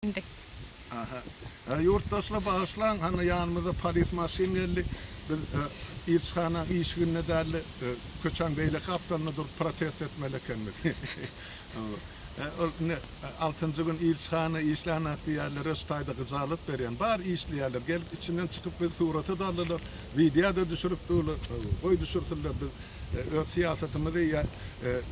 Indi. Aha. Ýurtdaşlar bagyşlaň, hany ýanymyza polis maşyn geldi. Biz ilçihanaň işiginde däldi, köçäň beýleki gapdalynda durup protest etmeli ekenimiz. Ol indi altynjy gün ilçihana işlänok diýýärler, şu taýda gyjalat berýän. Bar işleýärler. Gelip içinden çykyp bizi surata-da aldylar, wideo-da düşürip durlar. Goý düşürsinler biz Öz syýasatymyzy ýa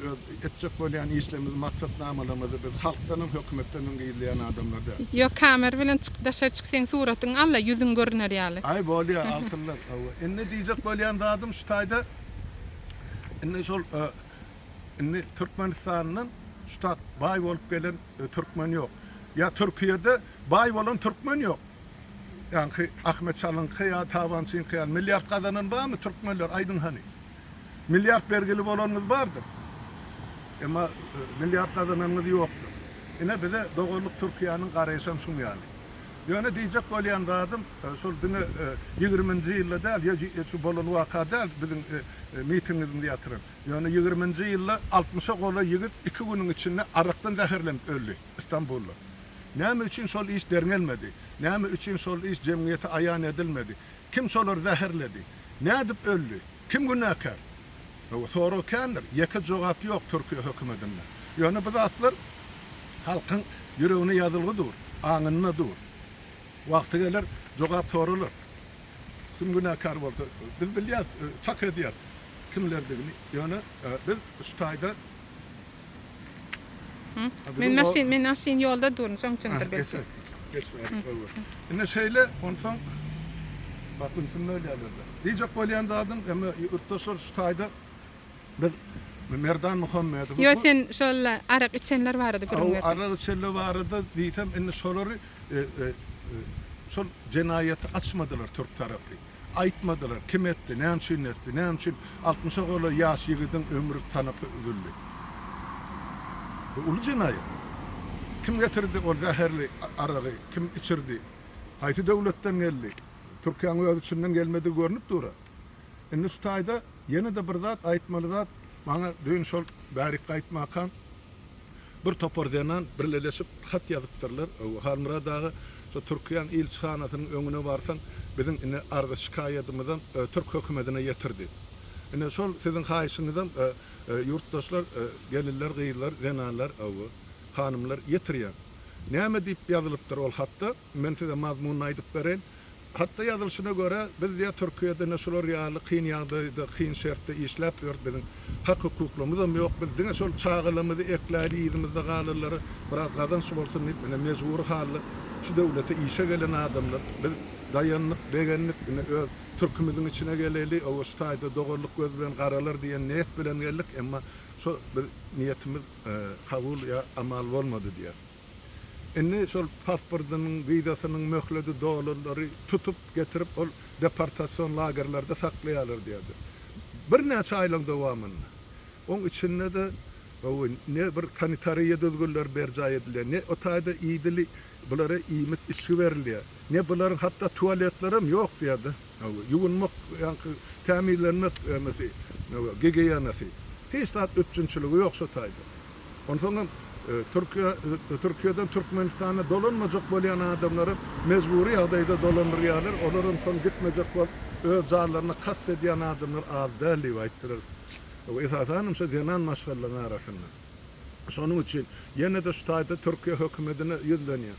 öz etjek bolýan işlerimizi, maksatnamalarymyzy biz halkdanam, hökümetdenem gizleýän adamlar däl. Ýok kamera bilen çyk daşary çyk seň suratyňy alla ýüzüň görüner ýaly. Aý bolýa alsynlar. Hawa. Indi diýjek bolýan zadym şu taýda indi şol indi Türkmenistandan şu tak baý bolup gelen türkmen ýok. Ýa Türkiýede baý bolan türkmen ýok. Ýaňky Ahmet Çalyňky ýa Tabançyňky ýaly milliard gazanan barmy türkmenler aýdyň hany. Milliard bergili bolanyňyz bardyr. Emma milliard gazananyňyz ýokdur. Ine bize doganlyk Türkiýäniň garaýşam şuň ýaly. Ýöne diýjek bolýan zadym şol diňe ýigriminji ýylda däl ýa şu bolan waka däl biziň mitingimizi ýatyran. Ýöne ýigriminji ýylda altmyşa golaý ýigit iki günüň içinde arakdan zäherlenip öldi Istanbulda. Näme üçin şol iş derňelmedi? Näme üçin şol iş jemgyýete aýan edilmedi? Kim şolary zäherledi? Nädip öldi? Kim günäkär? Hawa, sorag kändir. Ýeke jogap ýok Türkiýe hökümetinde. Ýöne bu zatlar halkyň ýüregine ýazylgy dur, aňynda dur. Wagty geler, jogap soralar. Kim günäkär bolsa, biz bilýäs, çak edýäs kimlerdigini. Ýöne biz şu taýda Men maşyn, men maşyn ýolda durun, şoň üçindir belki. Indi şeýle, onsoň bak ünsümi bölýärler-de. Diýjek bolýan zadym, emme ýurtdaşlar şu taýda biz Merdan Muhammedowy Ýo, sen şol arak içenler barada gürrüň berdiň. Arak içenler barada diýsem, indi şolary şol jenaýaty açmadylar türk tarapy. Aýtmadylar, kim etdi, näme üçin etdi, näme üçin altmyşa golaý ýaş ýigidiň ömri tanapy üzüldi. Bu uly jenaýat. Kim getirdi ol zäherli aragy, kim içirdi, haýsy döwletden geldi? Türkiýäň öz içinden gelmedigi görnüp dur-a. Indi şu taýda ýene-de bir zat aýtmaly zat, maňa düýn şol bärik gaýtmakam, Bir topar zenan birleleşip hat ýazypdyrlar. Halmyrat aga, şo Türkiýäň ilçihanasynyň öňüne barsaň, biziň ine arza-şikaýadymyzam türk hökümedine ýetir diýip. Ine şol siziň haýyşyňyzam ýurtdaşlar, gelinler, gyzlar, zenanlar, hanymlar ýetirýän. Näme diýip ýazylypdyr ol hatda? Men size mazmunyny aýdyp bereýin. Hatda ýazylyşyna görä, biz diýýär, Türkiýede ine şular ýaly kyn ýagdaýda, kyn şertde işläp ýörüs, biziň hak-hukuklarymyzam ýok, biz diňe şol çagalarymyzy ekläýli, yzymyzda galanlara biraz gazanç bolsun diýip, ine mejbury halda şu döwlete işe gelen adamlar. Biz daýandyk, begendik, ine öz türkümiziň içine geleli, oba şu taýda doganlyk göz bilen garalar diýen niýet bilen geldik, emma şo biz niýetimiz kabul ýa amal bolmady diýýär. Indi şol pasportynyň, wizasynyň möhledi dolanlary tutup getirip ol deportasion lagerlerde saklaýarlar diýýärdi. Birnäçe aýlaryň dowamynda. Oň içinde-de ne bir sanitariýa düzgünleri berjaý edilýär, ne o taýda idili bulara iýmit, içgi berilýär, ne bularyň hatda tualetlerem ýok diýýärdi. Ýuwunmak, ýaňky tämizlenmek emesi, gigiýenasy. Hiç zat üpjünçiligi ýok şo taýda. Onsoňam Türkiýe Türkiýeden Türkmenistana dolanmajak bolýan adamlary mejbury ýagdaýda dolandyrýarlar. Olaram soň gitmejek bolup öz janlaryna kast edýän adamlar az däl diýip aýtdylar. Esasanam şu zenan maşgalalaryň arasynda. Şonuň üçin ýene-de şu taýda Türkiýe hökümedine ýüzlenýän.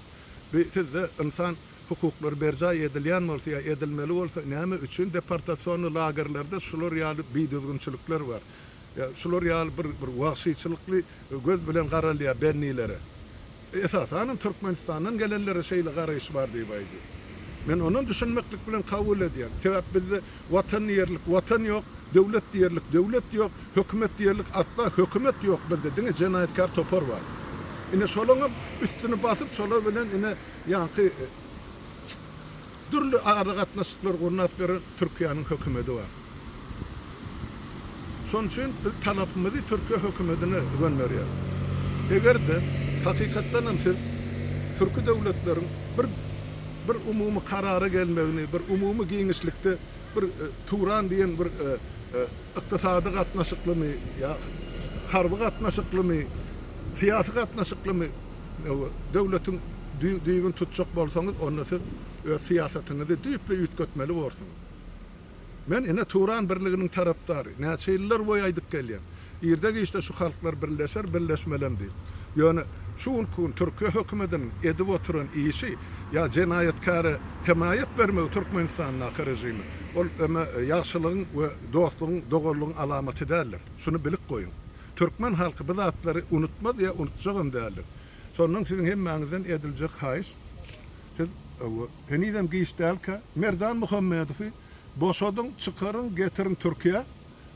Bi sizde ynsan hukuklary berjaý edilýän bolsa ýa edilmeli bolsa näme üçin deportasionnyý lagerlerde şular ýaly bidüzgünçilikler bar? Ýa şular ýaly bir bir wagşyçylykly göz bilen garalýar bendilere. Esasanam Türkmenistandan gelenlere şeýle garaýyş bar diýip aýdýar. Men onam düşünmeklik bilen kabul edýän. Sebäp bizde watan diýerlik watan ýok, döwlet diýerlik döwlet ýok, hökümet diýerlik asla hökümet ýok bizde diňe jenaýatkär topar bar. Ine şolaňam üstüni basyp şolar bilen ine ýaňky dürli aragatnaşyklar gurnap ýören Türkiýäniň hökümedi bar. Şonuň üçin biz talapymyzy Türkiýe hökümetine gönderýäris. Eger-de hakykatdan hem siz türki döwletleriň bir bir umumy karara gelmegini, bir umumy giňişlikde bir Turan diýen bir ykdysady gatnaşyklymy ýa harby gatnaşyklymy, syýasy gatnaşyklymy döwletiň. düýbüni tutjak bolsaňyz, onda siz öz syýasatyňyzy düýpli üýtgetmeli borsuňyz. Men ine Turan birliginiň tarapdary. Näçe ýyllar boýy aýdyp gelýän. Irde-giçde şu halklar birleşer, birleşmelem diýip. Ýöne şu günki gün Türkiýe hökümediniň edip oturan işi ýa jenaýatkäre hemaýat bermegi Türkmenistandaky režime, ol öme ýagşylygyň we dostlugyň, doganlygyň alamaty däldir. Şuny bilip goýuň. Türkmen halky bu zatlary unutmaz ýa unutjagam däldir. Şondan siziň hemmäňizden ediljek haýyş, siz henizem giç dälkä Merdan Muhammedowy boşadyň, çykaryň, getiriň Türkiýä.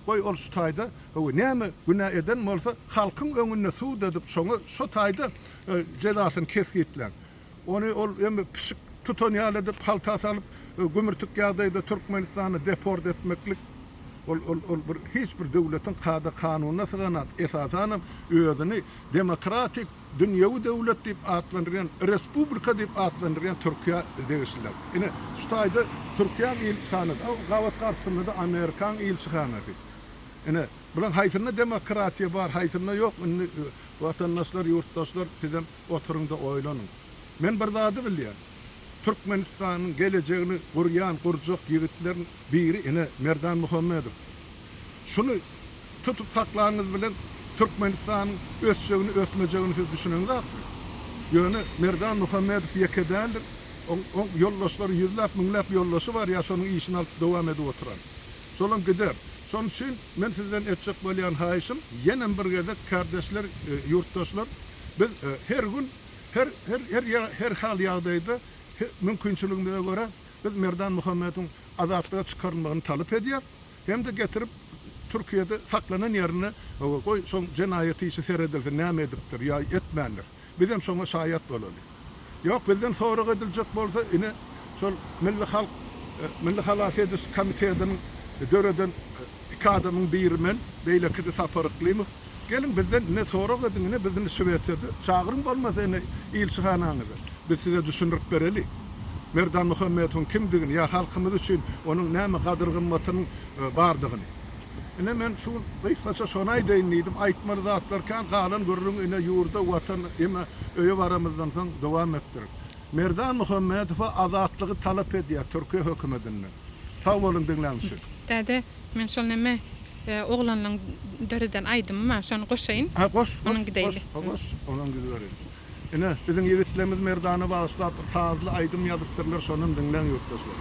Goý ol şu taýda näme günä eden bolsa halkyň öňünde sud edip şoňa şo taýda jezasyny kesgitläň. Ony ol emme pişik tutan ýaly edip halta salyp gümürtik ýagdaýda Türkmenistana deport etmeklik ol ol ol bir hiç bir döwletiň kada kanunyna syganak esasanam özüni demokratik dünýewi döwlet diýip atlandyrýan respublika diýip atlandyrýan Türkiýä degişliler. Ine şu taýda Türkiýäň ilçihanasy gabat garşysynda-da Amerikaň ilçihanasy. Ine bulaň haýsynda demokratiýa bar haýsynda ýok indi watandaşlar ýurtdaşlar sizem Oturyň-da oýlanyň. Men bir zady bilýän. Türkmenistanyň gelejegini gurýan, gurjak ýigitleriň biri ine Merdan Muhammedow. Şuny tutup saklanyňyz bilen Türkmenistanyň ösjegini, ösmejegini siz düşüneňzakmy? Ýöne Merdan Muhammedow ýeke däldir. Oň, oň ýoldaşlary ýüzläp, müňläp ýoldaşy bar ýa şonuň işini alyp dowam edip oturan. Şolam gider. Şonuň üçin men sizden etjek bolýan haýyşym, ýenem bir gezek kärdeşler, ýurtdaşlar, Biz her gün, her her her her hal ýagdaýda mümkinçiligimize görä biz Merdan Muhammedowyň azatlyga çykarylmagyny talap edýäris hem-de getirip Türkiýede saklanan ýerinde goý şoň jenaýat işi seredilsin näme edipdir ýa etmändir. Bizem şoňa şaýat bolaly. Ýok bizden sorag ediljek bolsa ine şol Milli halk Milli halas ediş komitetiniň döreden iki adamyň biri men, beýlekisi Sapar Yklymow. Geliň bizden ine sorag ediň ine biz indi Şwesiýada çagyryň bolmasa ine ilçihanaňyza biz size düşündirip bereli Merdan Muhammetowyň kimdigini ýa halkymyz üçin onuň näme gadyr gymmatynyň bardygyny. Ine men şu gün gysgaça şony aýdaýyn diýdim aýtmaly zatlar kän galan gürrüňi ine ýurda watan eme öýe baramyzdan soň dowam etdirin. Merdan Muhammetowa azatlygy talap edýär Türkiýe hökümedinden. Sag boluň diňläň üçin. Däde men şol neme Oglanlaň döreden aýdymy bar, şony goşaýyn. Ha goş, goş, Onuň gideýli. goş, goş, onam gidibereli. Ine, biziň ýigitlerimiz Merdana bagyşlap bir sazly aýdym ýazypdyrlar, şonam diňläň ýurtdaşlar.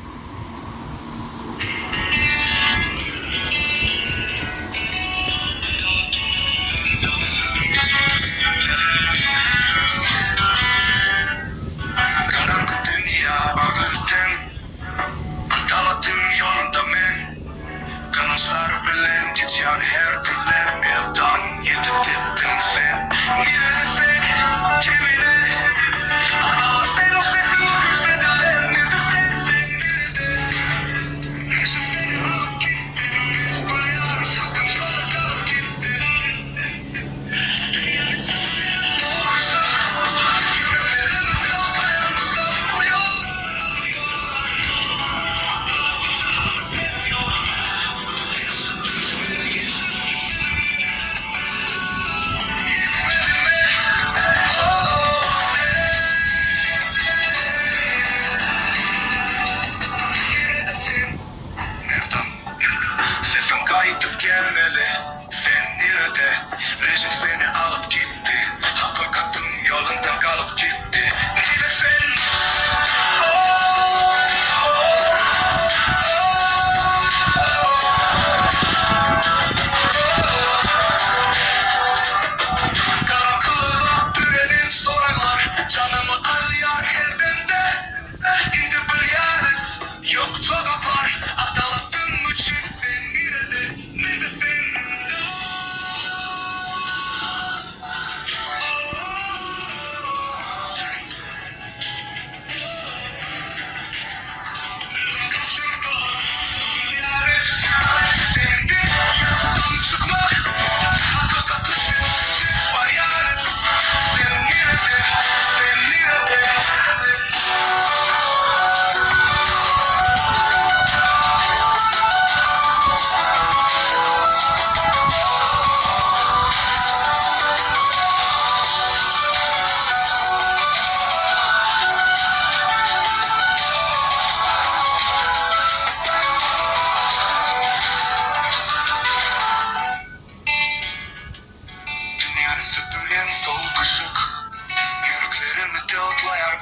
Garaňky dünýä agyr dem. Adalatyň ýolunda men. Gynançlar bilen geçýän her günler Eldan ýetip gitdiň sen Nirede sen kemine Adalat sen o sesiň o kürsediler Nirde sen sen nirede Neşe sen.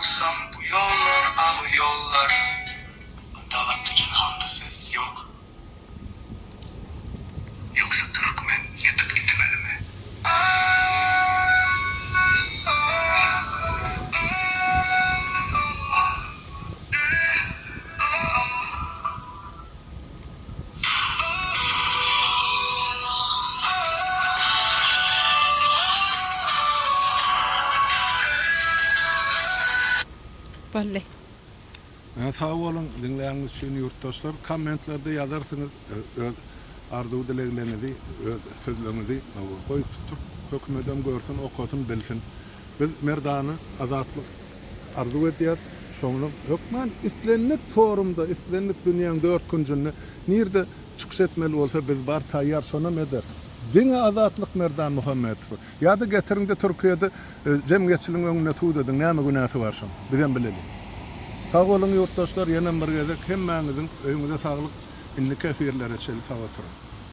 Kaýgysam bu ýollar agyr ýollar. Adalat üçin halkda ses ýok. Ýogsa türkmen ýetip gitmelimi? Boldy. Sag boluň diňläniňiz üçin ýurtdaşlar. Kommentlerde ýazarsyňyz öz arzuw dilegleriňizi, öz sözleriňizi. Goý türk hökümedem görsün, okasyn, bilsin. Biz merdana azatlyk arzuw edýäs. Şoňa hökman islendik forumda, islendik dünýäň dört künjünde nirde çykyş etmeli bolsa biz bar taýýar şonam ederis. Diňe azatlyk Merdan Muhammedowa. Ýa-da getiriňde Türkiýede jemgyýetçiligiň öňünde sud ediň näme günäsi bar şoň. Bizem bileli. Sag boluň ýurtdaşlar ýenem bir gezek hemmäňiziň öýüňize saglyk indiki efirlere çeli sag oturyň.